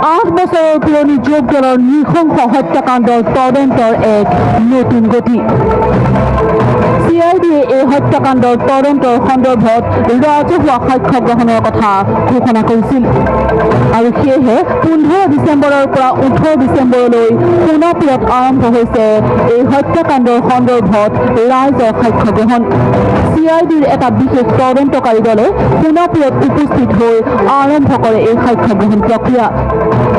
8 বছৰৰ পুৰণি যোগদলৰ নৃশংস হত্যাকাণ্ডৰ তদন্তৰ এক নতুন গতি। চি I ডিয়ে এই হত্যাকাণ্ডৰ তদন্তৰ সন্দৰ্ভত ৰাজহুৱা সাক্ষ্য গ্ৰহণৰ কথা ঘোষণা কৰিছিল আৰু সেয়েহে 15 ডিচেম্বৰৰ পৰা 18 ডিচেম্বৰলৈ সোণাপুৰত আৰম্ভ হৈছে এই হত্যাকাণ্ডৰ সন্দৰ্ভত ৰাইজৰ সাক্ষ্য গ্ৰহণ। চি I ডিৰ এটা বিশেষ তদন্তকাৰী দলে সোণাপুৰত উপস্থিত হৈ আৰম্ভ কৰে এই সাক্ষ্য গ্ৰহণ প্ৰক্ৰিয়া।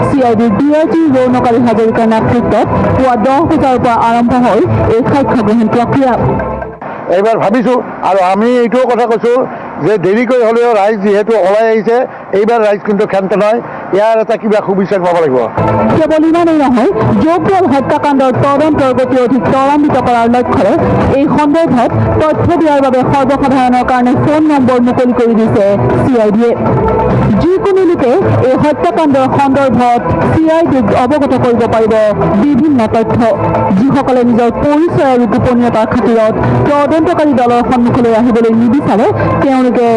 চি I ডিৰ D I G Raunak Ali হাজৰিকাৰ নেতৃত্বত পুৱা 10 বজাৰ পৰা আৰম্ভ হয় এই সাক্ষ্য গ্ৰহণ প্ৰক্ৰিয়া। এইবাৰ ভাবিছোঁ আৰু আমি এইটোও কথা কৈছোঁ যে দেৰিকৈ হ'লেও ৰাইজ যিহেতু ওলাই আহিছে, এইবাৰ ৰাইজ কিন্তু ক্ষান্ত নহয়। ইয়াৰ এটা কিবা সুবিচাৰ পাব লাগিব। কেৱল ইমানেই নহয়, যোগদল হত্যাকাণ্ডৰ তদন্তৰ গতি অধিক ত্বৰান্বিত কৰাৰ লক্ষ্যৰে এই সন্দৰ্ভত তথ্য দিয়াৰ বাবে সৰ্বসাধাৰণৰ কাৰণে ফোন নম্বৰ মুকলি কৰি দিছে চি I ডিয়ে। যিকোনো লোকে এই হত্যাকাণ্ডৰ সন্দৰ্ভত চি I ডিক অৱগত কৰিব পাৰিব বিভিন্ন তথ্য। যিসকলে নিজৰ পৰিচয় আৰু গোপনীয়তাৰ খাতিৰত তদন্তকাৰী দলৰ সন্মুখলৈ আহিবলৈ নিবিচাৰে, তেওঁলোকে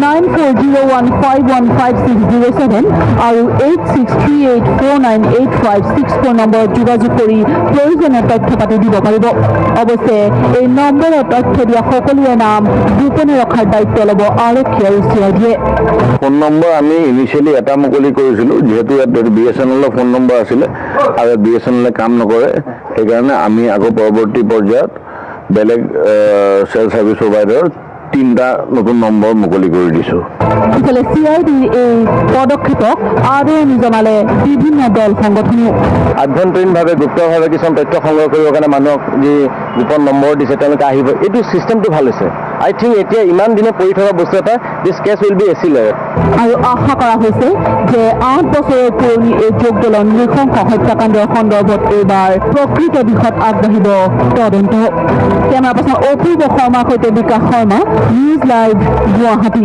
9401515607 আৰু 8638498564 নম্বৰত যোগাযোগ কৰি প্ৰয়োজনীয় তথ্য পাতি দিব পাৰিব। অৱশ্যে এই নম্বৰৰ তথ্য দিয়া সকলোৰে নাম গোপনে ৰখাৰ দায়িত্ব ল'ব আৰক্ষী আৰু চি I ডিয়ে। ফোন নম্বৰ আমি ইনিচিয়েলি এটা মুকলি কৰিছিলোঁ। যিহেতু ইয়াত বিএছএনএলৰ ফোন নম্বৰ আছিলে আৰু ইয়াত বিএছএনএলে কাম নকৰে, সেইকাৰণে আমি আকৌ পৰৱৰ্তী পৰ্যায়ত বেলেগ চেল ছাৰ্ভিচ প্ৰভাইডাৰৰ তিনিটা নতুন নম্বৰ মুকলি কৰি দিছোঁ। ইফালে চি I ডিৰ এই পদক্ষেপক আদৰণি জনালে বিভিন্ন দল সংগঠনেও। আভ্যন্তৰীণভাৱে, গুপ্তভাৱে কিছুমান তথ্য সংগ্ৰহ কৰিবৰ কাৰণে মানুহক যি গোপন নম্বৰ দিছে, তেওঁলোকে আহিব। এইটো চিষ্টেমটো ভাল হৈছে। আই থিংক এতিয়া ইমান দিনে পৰি থকা বস্তু এটা, this case will be accelerate। আৰু আশা কৰা হৈছে যে 8 বছৰৰ পুৰণি এই যোগদলৰ নৃশংস হত্যাকাণ্ডৰ সন্দৰ্ভত এইবাৰ প্ৰকৃত দিশত আগবাঢ়িব তদন্ত। কেমেৰা পাৰ্চন অপূৰ্ব শৰ্মাৰ সৈতে বিকাশ শৰ্মা, নিউজ লাইভ, গুৱাহাটী।